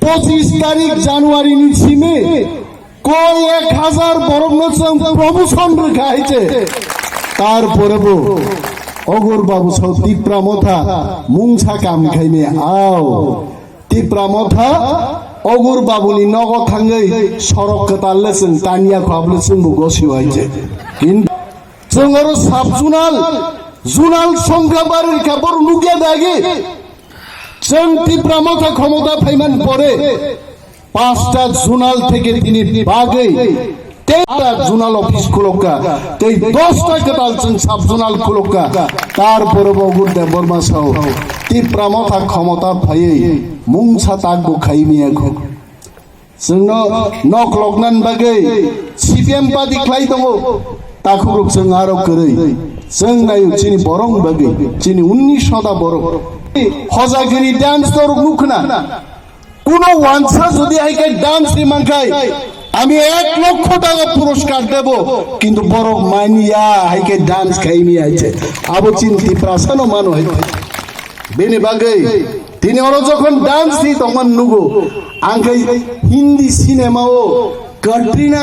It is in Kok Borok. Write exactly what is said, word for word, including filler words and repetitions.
Pochis tarik January ni simi koi ek hazar borok no chwng promotion rwkha hai se. Tar pore bo Ogur Babu sao Tipra Motha mungsa kam khaimaya ao. Tipra Motha Ogur Babu ni nogo thangwi sorok kwtal le chwng tanya kho, abo le chwng bo gosio hai se. Kintu chwng oro sub zonal, zonal songkha bari rwkha, boro nukya dagi. Chwng Tipra Motha khomota phaiman pore pasta zonal theke tini bagwi teita zonal office khulokka, tei dosta kwtal chwng sub zonal khulokka. Tar pore bo Ogur Debbarma sao Tipra Motha khomota phaiwi mungsa tak bo khaimaya kho. Chwngno nok loknan bagwi C P M party khlai tongo, takhukrok chwng aro kwrwi. Chwng naio chini borok bagwi, chini unnish shota borok. Hojagiri dance torok nukhna. Kuno wansa jodi hai khe dance ni mankhai, ami ek lokho taka puroskar debo, kintu borok manya hai khe dance khaimaya hai se. Abo chini Tiprasa no mano hai. Bini bagwi tini oro jokhon dance ni tongman nugo, ang khe Hindi cinema o Katrina